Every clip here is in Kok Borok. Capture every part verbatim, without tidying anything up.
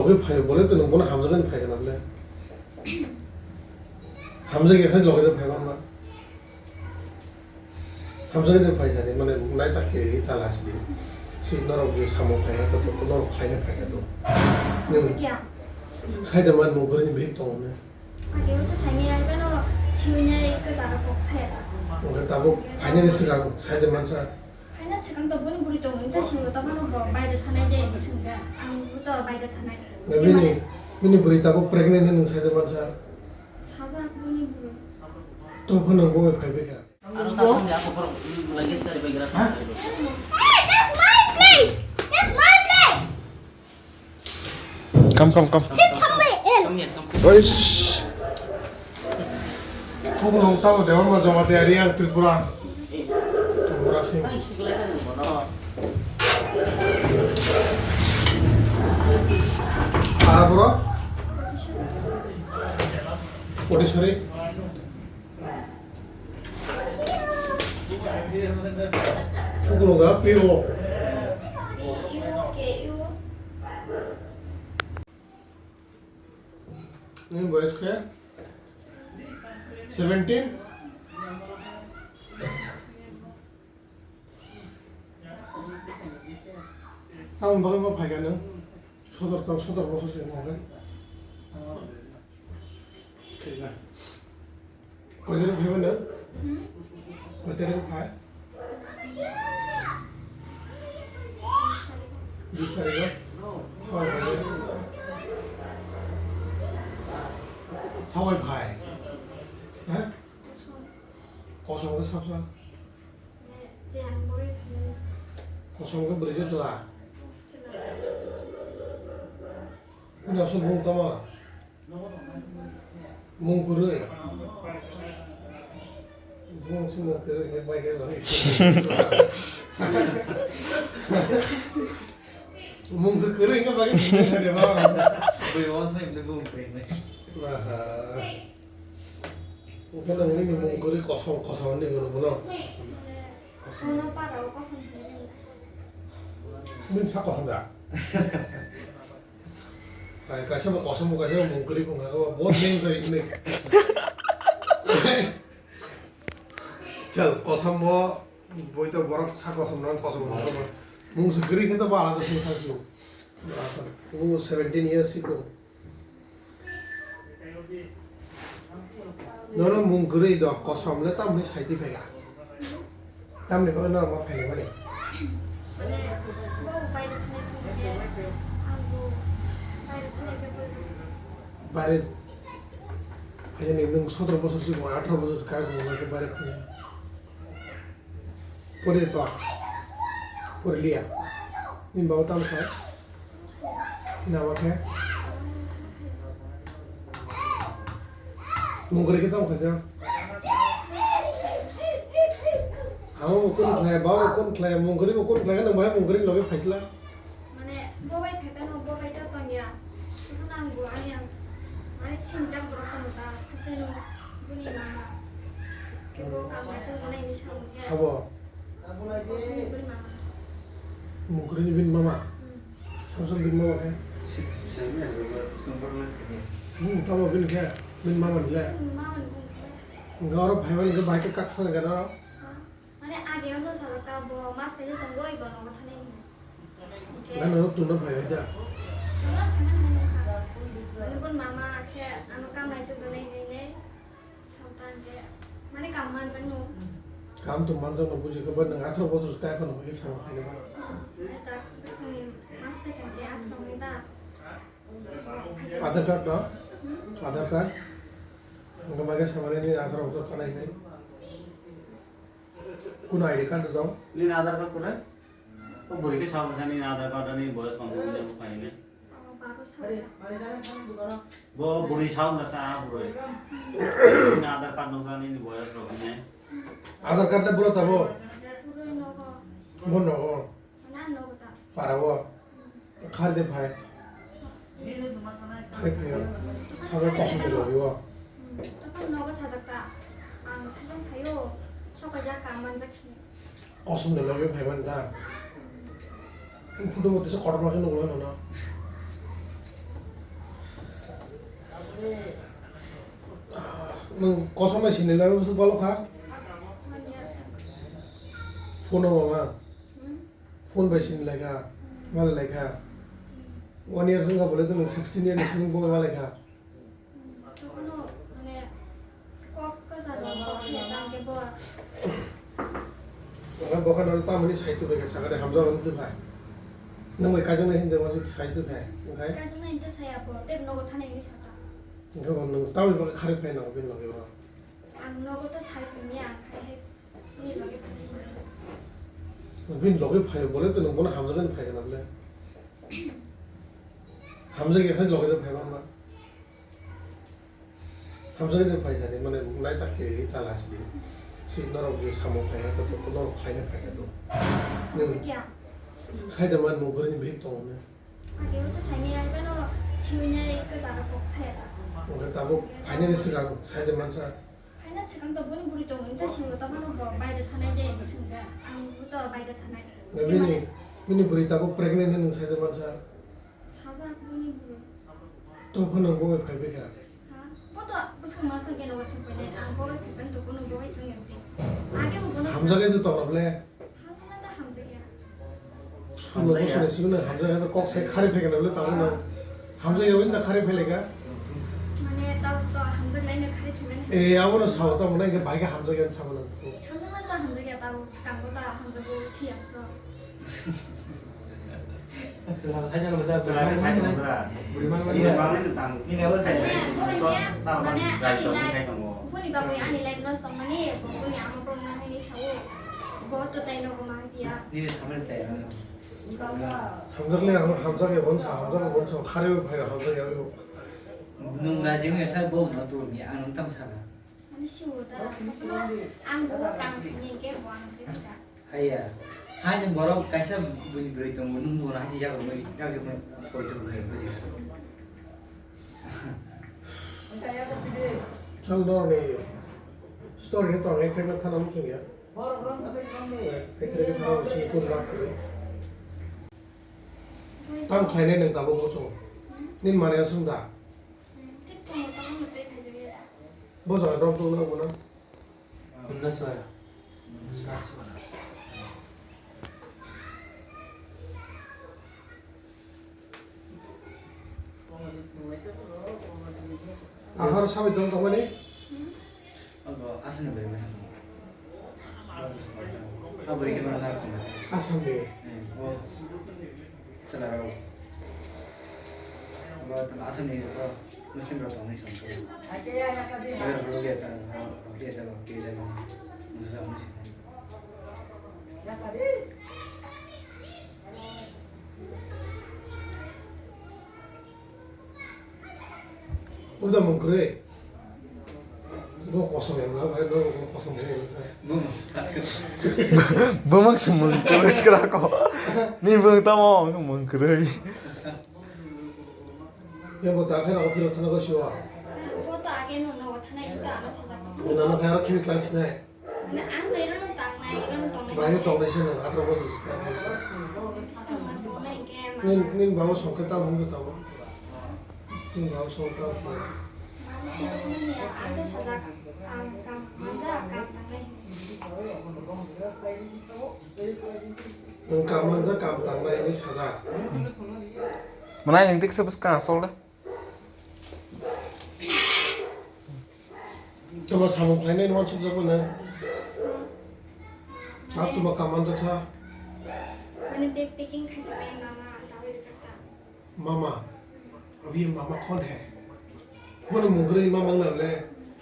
Logi phai bole to nung bono hamjagani phai kana bole. Hamjagi khan logi phai bangma. Hamjagani phai sani mane nai ta kiri ta la sidi. Si norok je samo phai to to norok khaina phai to. Nung Kya? Sai da man mung kori ni bihik tong ne. Age o to sami ai bano siwnya ek jara kok saya ta. Nung tabuk phai ni sigang sai da man sa. Haino swkang to boni bwrwi tongo, wngkha sini bo tamo no bo baire thanai je hinwi swngkha, ang bo to baire thanai. Bini, bini bwrwi tabuk pregnant hinwi sai da mansa. Sajak boni bwrwi. To phano bo bai phai bikha. Aro ta song ya, ako por lagi sekali bagi rasa. Ha? Hey, that's my place! That's my place! Come, come, come. Sit somewhere else. Oish. Kukulung tamo Debbarma Jamatia Reang Tripura. Tripura Singh. Ara bro? Potisori. Kukulung ga P O. Nini boyos khe? Seventeen? Tamoni bagwi ma phaikha nwng? Sotor tong, sotor bosor se wng khe. Thik na. Koi tarik phaiba nwng? Hmm? Koi tarik phai? Bis tarik o? Sawai phai. Sawai phai. Ha? Kosom khe sap sa. Kosom khe bwrwi khe chwla. Bini aswk mung tamo? Mung kwrwi. Mung se mung kwrwi khe bai khe bai. Mung se kwrwi khe bai khe bai khe ba. Bui wan sai bini mung kwrwi. Aha. Wngkhe nang nini mung kwrwi kosom kosom hinwi bono bono. Kosom. Bono para o kosom hinwi. Bini sak kosom da? Hai, kaisa bo kosom bo kaisa bo mung kwrwi bo wngkha bo both names are unique. Chal, kosom bo boi to borok sak kosom nang kosom bo wngkha bo. Mung se kwrwi khe to bo alada se thang su. Bo seventeen years ago. Nono mung kwrwi do, kosom le tamni saiti phaikha. Tamni bagwi norok ma phaikha mani. Mane, bo baire thani thani, ang bo baire thani khe pori. Baire, haini nwng sotro bosor si, atharo bosor si, kaya ko baire phai. Pori to. Pori liya. Nini baba tamo khai? Nini ama khe? Mung kwrwi khe tamo khaisa? Ama bo kun khlai, baba bo kun khlai, mung kwrwi bo kun khlai, nang bahai mung kwrwi loge phaisla? Mane, bo bai phai phano, bo bai to tongya. Tongphano ang bo ani ang, ani sinijak borok tongkha, haste no boni mama. Kebo ang bai tongmani ini samung ya. Sabo? Bo songni boni mama. Mung kwrwini bini mama? Hmm. Samsung bini mama khe? Hmm, tamo bini khe? Bini mama ni le? Hmm, mama ni bini khe. Hwnkhe oro phaimani khe bai khe kak thang khe noro? Ha? Mane age ono sajak ta bo mas kaisa tongo ebo nogo thani hinwi. Hwnkhe na norok tungna phai hai da? Tungna phai mani nokha. Mane boni mama khe ano kam nai tubunai hinwi nei. Salta hwnkhe mane kam manjakno. Kam to manjakno buji khe, but nwng atharo bochor kai kheno hwnkhe sama phai ba. Eta bwskango mas phai kha hwnkhe atharo wngnai ba. Aadhaar card no? Hmm? Aadhaar card? Hwnkhe bai khe samani ni atharo bochor kanai hinwi. Kuno I D card rwjak? Nini Aadhaar card kwrwi? O bwrwi khe sabo sa nini Aadhaar card ani boyos kong wngwi nang khainai. O, baro sa. Bo bwrwi sa wngkha sa a bwrwi. Nini Aadhaar card nukjak nini boyos rok hinwi. Aadhaar card le bwrwi tabo? Bwrwi nogo. Bo nogo? Mane ang nogo ta. Para o? Hmm. Khari de phai. Khari phai o. Sajak kosom ni logi o. Hmm. Tokon nogo sajak ta. Ang sajak phai o. Sok kaijak kam manjak khe. Kosom ni logi phai mani da. Hmm. Photo bo tisa kotorma khe nuklo nono. Nwng kosom bai sini lai bwswk balo kha? Phone o mama. Phone bai sini lai kha. Malai lai kha. One year wngkha bole to nwng sixteen year ni simi bo malai kha. Tokhno mane kok kwcharo kok se tangke bo. Ora bokhano tamoni saitu bai kha sakare hamjak mani tu phai. Nwng bai kaijaknai hinwi mani saitu phai. Wngkha? Kaijaknai hinwi saya bo. Tei nogo thani hinwi sata. Wngkha bo nwng tamoni bagwi kharwi phai nango bini loge bo. Ang nogo to sai phai ya, ang khai hai bini loge phai. Bini loge phai bole to nwng bono hamjaknai phai kana bole. Hamjakya khai loge phai ba. Hamjaknai phai sani, mane, nai ta khe ri ta la sidi. Si norok je samung khlai na to, to norok khlai na phai to. Hamjakya. Sai da man mo gori ni bik tong ne. Age o to sani ai bano siwi nai ka jara kok saya ta. Oke, tabo finally sigang sai da man sa. Finally sigang to boni buri tong, ta siwi ta bano bo baire thanai je singa. Ang bu to baire thanai. Bini, bini buri tabo pregnant ni sai da man sa. Sajak bini bwrwi. To phano bo bai phaibai kha. Ha? Bo to bwswk masa geno thangpainai, ang bo bai phaibai to, bono bo bai thangya de. Age bo bono hamjakya to tong bole. Hamjakya to hamjakya. Sulo bo sene sibino hamjakya to kok sai khari phai gana bole tamo no. Hamjakya win da khari phai lega. Mane tabo to hamjak lai no khari thumai. E abo no sao tamo na ke bai ga hamjakya sabo na. Hamjakya to hamjakya tabo skang bo ta hamjakya siya to. Sela sai jang basa. Sela sai jang basa. Buri man iya. Buri man tang. Ini apa sai? Mane, so, mane, salah ani bagi life, sai tong. Buni bagwi ani life loss tong mani, buni ama problem hai ni sao. Bo to tai no ma dia. Ini sama cai mana? Hamjak le, hamjak ya bonsa, hamjak ya bonsa, khare bo phai hamjak ya bo. Nung ga jeng ya sa bo no tu ni ang tam sa. Ani siwo da, ang bo kam ni ke bo ang ke da. Haiya. Hai nwng borok kaisa bini bwrwi tongo, nwng bo hai ni jaga rwmwi, jaga rwmwi soi tongo hai buji. Chal dor ni story ni tong ek thek na thana muchung ya. Ek thek na thana muchung kun lak kri. Tam khainai nwng tabuk muchung. Nin mane asung da. Thik tongo, tamo no tei phai jagwi da. Bo jaga dom tong na bo na. Hwnna suara. Hwnna suara. Ahar sabai tong tongmani? Abo aswkni bwrwi masa tong. Abo bwrwi khe mano narwk tong. Aswkni? Hmm, o. Chwla rok. Bo Assam ni rok, Muslim rok tongwi song khe. Abo rok ya ta, rok ya ta, rok ya ta, Muslim, Muslim. Uda mung kwrwi. Bo kosom ya, bwla bai, bo kosom ya, bwla. Bo mang se mung kwrwi kra ko. Ni bo tamo mung kwrwi. Ya, bo ta khe na office thana ko siwa. Bo to age no no thana ita ama sajak. Nana khe aro khimi class nai. Mane ang to irono tangnai, irono tongnai. Bahai tongnai se nang, atro bosor se kha. Bwswk ma songna hinkhe ma. Nin, nin babu songkhe tamo hwnwi tamo. Nin babu song tamo hwnwi. Babu song tamo hwnwi ya, ang to sajak, ang kam manja, kam tangnai. Nwng kam manja, kam tangnai hinwi sajak. Mwnai nwng tiksa bwskang asol de. Chwla samung khlainai no uansukjak mano. Sak tuma kamanjak sa. Mane bag packing khaisa pai mama, dawi rijak ta. Mama? Abhi mama kaun hai? Mane mungkri mama ngle.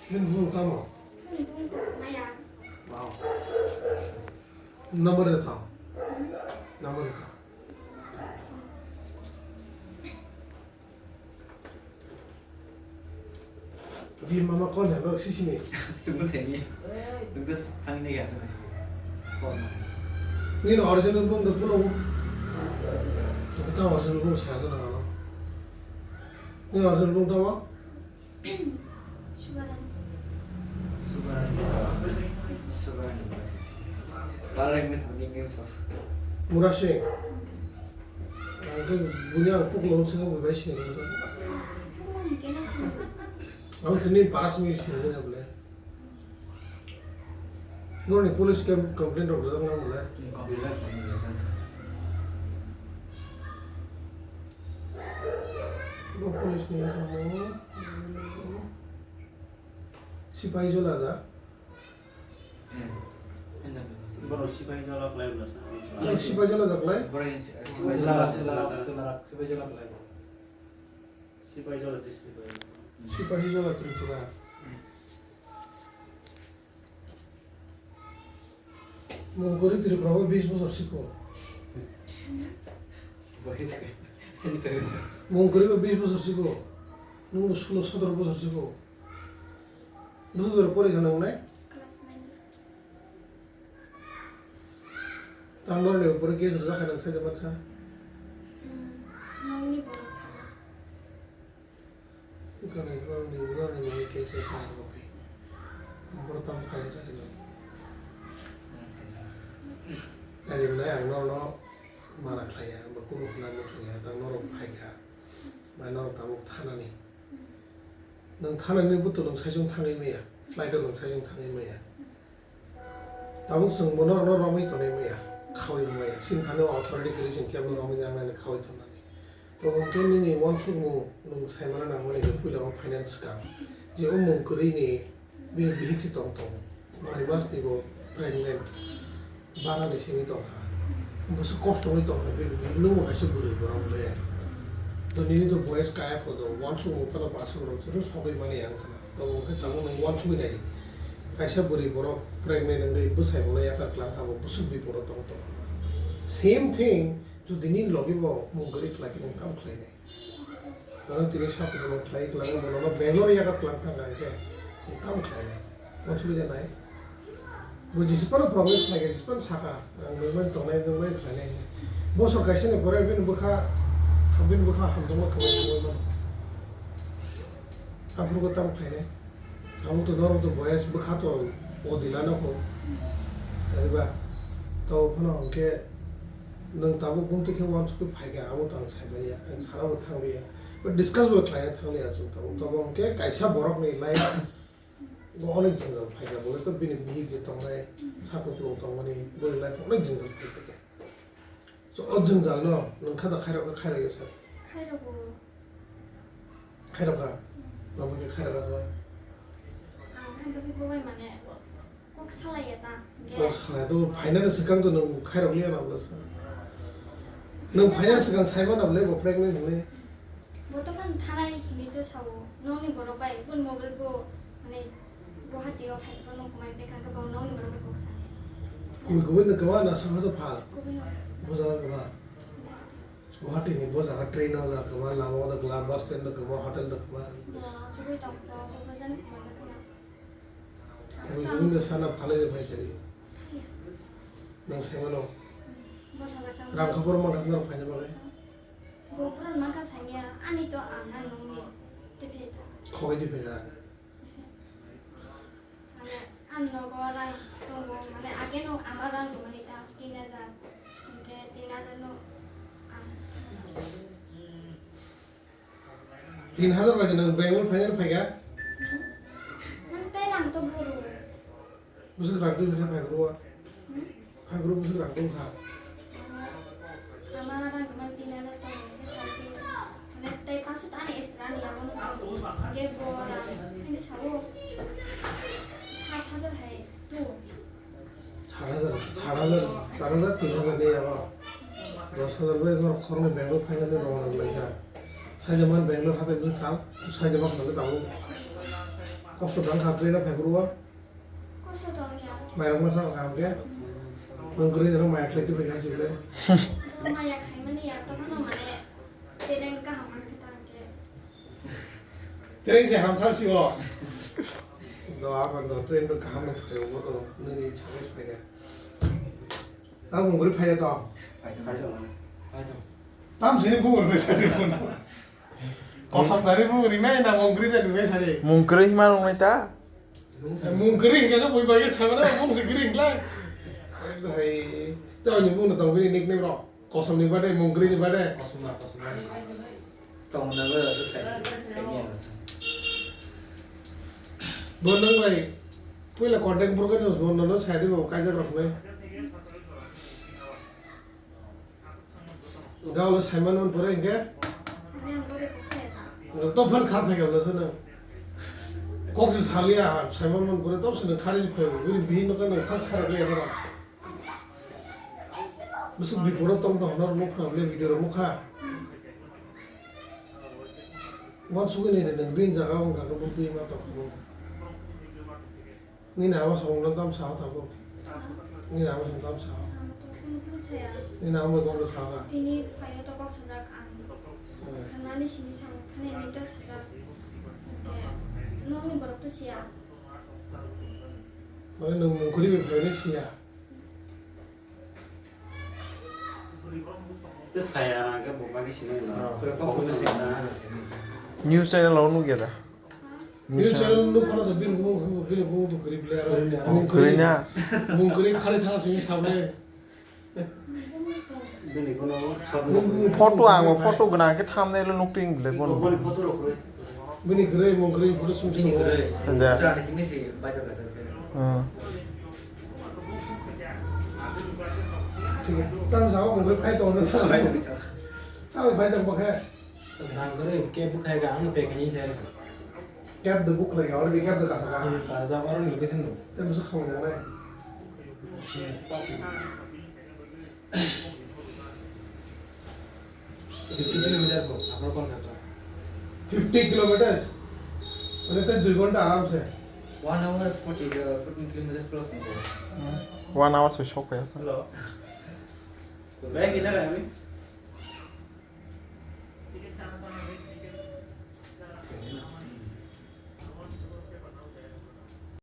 Nin bung tamo? Nin bung to maya. Wow. Number de tha. Number de tha. Bini mama kon heno sisini. Sungguh seni. Sungguh tangni ya sungguh seni. Kon. Nini original bung de puno. Kita original bung saya tu nama. Nini original bung tahu? Subaran. Subaran. Subaran. Para English, English. Murasing. Ang khe buini ang puklung se bo bai sini. Puklung ni kena sini. Ang tini paras mi sini na bole. Noni police ke complaint rok rijak nang bole. Bo police ni amo sipai jola da. Borok sipai jola khlai bwla sa. Ang sipai jola da khlai. Borok sipai jola, sipai jola, sipai jola khlai. Sipai jola district bai. Sipai jola Tripura. Mungkuri Tripura bo bis bosor siko. Mungkuri bo bis bosor siko. Nung sulo sotoro bosor siko. Bosor jora pori kha nang nai? Class nine. Tang norni upore case rwjak kha nang sai da mansa? Hmm, nokni borok sana. Gwnwi borokni, borokni mungwi case rwjak kha nang bai. Borok tamo khaijak kha nang. Nai nai ang norno mana khlaiya, bo kunu khna muchungya, tang norok phaikha. Bai norok tabuk thanani. Nwng thanani buto nwng saichung thangwi maya, flight o nwng saichung thangwi maya. Tabuk chwng bono no romwi tonwi maya, khawi maya. Chini thani o authority kwrwi chwng kebo romwi nangnai khawi tonnani. To hwnkhe nini uansukmung nwng saimano nangmani je puila o finance swkang. Je o mung kwrwi ni bini bihik se tong tongo. Nai mas ni bo pregnant. Bana ni simi tong kha. Busu kosto wngwi tong kha. Bini bihik nwng bo kaisa bwrwi borok le. To nini to boyes kaya kho do. Uansukmung phano basuk rok se sogwi mani ang khna. To hwnkhe tabuk nwng uansugwi naidi. Kaisa bwrwi borok pregnant wngwi bwsai bono yakar klang abo busuk bipodo tong tong. Same thing jodi nini logi bo mung kwrwi khlai khe nwng tamo khlainai. Bono tini sakhukuno khlai khlai bono Bangalore yakar klang thang kha hwnkhe tamo khlainai. Uansugwi nai. Bo jisipano promise khlai khe jisipano sakha ang nwng bai tongnai nwng bai khlainai. Bosor kaisa ni pore bini bwkha bini bwkha hamjakma kwmai kwmai mano. Aphuru bo tamo khlainai. Tabuk to norok to boyes bwkha to o dila no kho. Adiba to phano hwnkhe nwng tabuk gumtwi khe uansukwi phaikha amo to ang saimanya ang sana bo thangliya. But discuss bo khlaiya thangliya chwng tabuk tabuk hwnkhe kaisa borok ni life bo onek jwngjal phaikha bole to bini bihik je tongnai sakhuklung tongmani boni life onek jwngjal phaikha. So, o jwngjal no nwng kha da khairok khe khairok ya sir? Khairok o. Khairok kha? Namo khe khairok kha sir? Ang khe bwkhe bo bai mane kok salai ya ta. Kok salai to phaina ni swkang to nwng khairok liya na bwla sir? Nwng phaina swkang sai mana bwle bo pregnant hwnwi? Bo to phano thanai hinwi to sao. Nokni borok bai bun mobile bo mane Guwahati o hai phano kumai bwkha khe bo nokni borok bai kok sa. Kubui kubui no kwma na songha to phal. Kubui no. Bo jaga kwma. Guwahati ni bo jaga train o da kwma, lama o da kwma, bus stand da kwma, hotel da kwma. Bo asugwi tong kho, bo jani kwma da kwma. Kubui kubui no sana phalai de phai sari. Nang sai mano. Bo jaga tang. Rang khapor ma kasna rok phaina bagwi. Bo puran ma ka sanya, ani to ang na nokni. Te pheta. Khogai de pheta. Mane, ang nogo rang tongo, mane, age no ama rang tongmani ta tin hajar, hingke tin hajar no ang. Tin hajar bai nwng Bangalore phaina phaikha? Mane, tei rang to buru. Bwswk rang twi phaikha bro? Hmm? Hai bro, bwswk rang tong kha? Ama rang man tin hajar tong khe salti. Mane tei paso ta ani extra ni abo no. Ge bo rang. Ani sao. Sat hajar hai tu. Sat hajar, sat hajar, sat hajar, tin hajar ni abo. Dos hajar bai jor khoroknwi Bangalore phainani rong rang lai kha. Saida man Bangalore hatai bwswk sal, saida man khwlai tabuk. Kosto dang kha train o phai bro. Kosto tongya. Mairok masa kaham khe. Mungkri jero maya khlai tibri khai chibri. Maya khaimani ya, tokhno mane tereng kaham man khe tang khe. Tereng se hamsal sigo. Do apan do train do kaham no phayo bo to nini chagis phaida. Ta mungkri phaya to. Phai to. Phai to. Tam sini bungri na sari. Kosam dari bungri na na mungkri dari na sari. Mungkri hima rong nai ta. Mung kwrwi hwnkhe khe bui bai khe sai mano, mung se kwrwi hwnkhe. Hai, tei ani mung no tong bini nickname rok. Kosom ni bade, mung kwrwi ni bade. Kosom na, kosom na. Tong na ba se sai, sai ni ano. Bo nang bai puila contact burkha ni bo nono sai di bo kaijak rok nai. Gao lo saiman man pore hingke. Ani ang bore kok sai ka. Tophan khar phai gabla sana. Kok se salia saiman man pore top sana khari phai bo. Bini bihin no kan khas khar le ba. Bwswk biporo tong tong hwnwi rw mukha, bwlai video rw mukha. Uansugwi naidi nwng bini jaga o wngkha khe bwtwi ma tong kha. Nini ama songno tam sao tabuk. Nini ama song tam sao. Ang to kunu kunu saya. Nini ama bai kok sa kha. Tini phaio to kok sajak ang. Hmm. Thangnani simi sang thani ni to sajak. Eh, nokni borok to siya. Mane nwng mungkuri bai phaio siya. Tei saya rang khe bo bagwi sinai no. Ah. Kok kok sinai na. News channel o nukya da? News channel nuk khana da bini bumung khana bini bumung tu kwrwi ble aro. Kwrwi na. Mung kwrwi khari thang simi sable. Bini kono sab nuk. Photo ang photo gwnang khe thumbnail o nuk ting ble bono. Bini photo rok kwrwi. Bini kwrwi mung kwrwi photo sung sung. Da. Sra ni simi si bai da da. Hmm. Tam sao mung kwrwi phai tong na sao. Sao phai tong bakhe. Rang kwrwi khe bukhai ga ang pe khani thai. Kep de bukhlai ga or bi kep de kasa ga. Ka ja or location no. Tem su khong jang nai. Fifty kilometer ko, apor kon khatra. Fifty kilometers? Mane tei dui ghonta aram se. One hour forty, uh, fourteen kilometer plus. One hour se sok ya. Hello. Bhai, kidhar hai abhi?